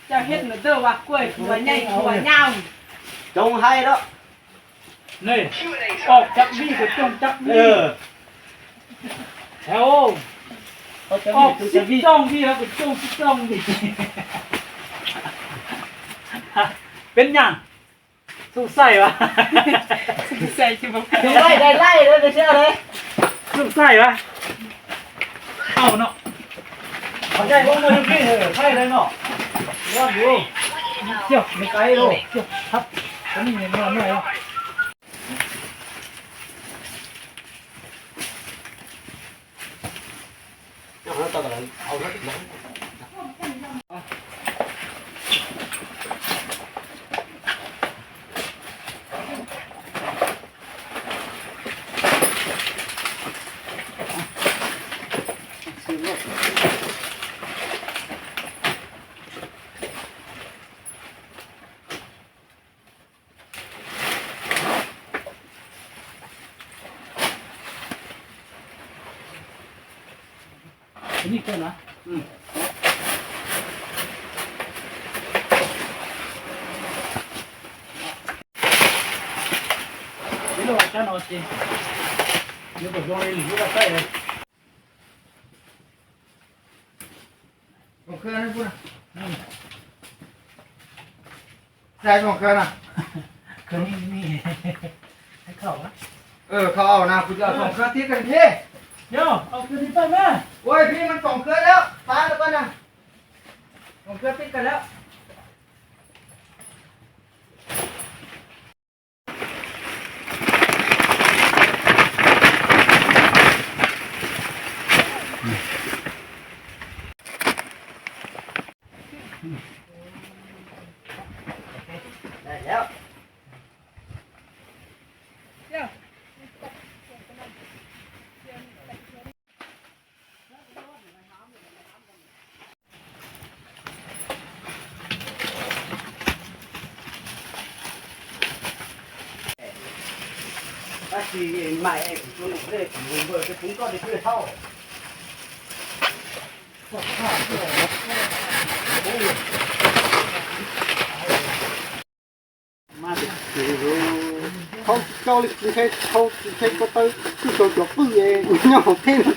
Coj hiab nws dawj ua kuj ua nyaij ua nyau. Coob haib lawm. Nej, ob cab vij kuv coj cab vij. Ob xib tooj vij los kuv coj xib tooj vij. Peb nyaj, xub xaij vas. Xub xaij vas. Au no. Qhov ncaj ua muaj ib pliag thaij li no. Ua ntu, coj me qaib los coj thab, cov nij no no. Tsoom khawb, tsoom khawb na. Khawb au na, kuv cov tsoom khawb tib kawg thiab. Ua peb mas tsoom khawb lawm, pab lawm koj na. Tsoom khawb tib kawg lawm. Tab sis mas kuv tsuas num dej kuv npawg twb poob koj li twb thauj. Thauj tsis tau li, tsis ntshai, thauj tsis ntshai ko taw, twb tau cov qwj nyob hauv thiab.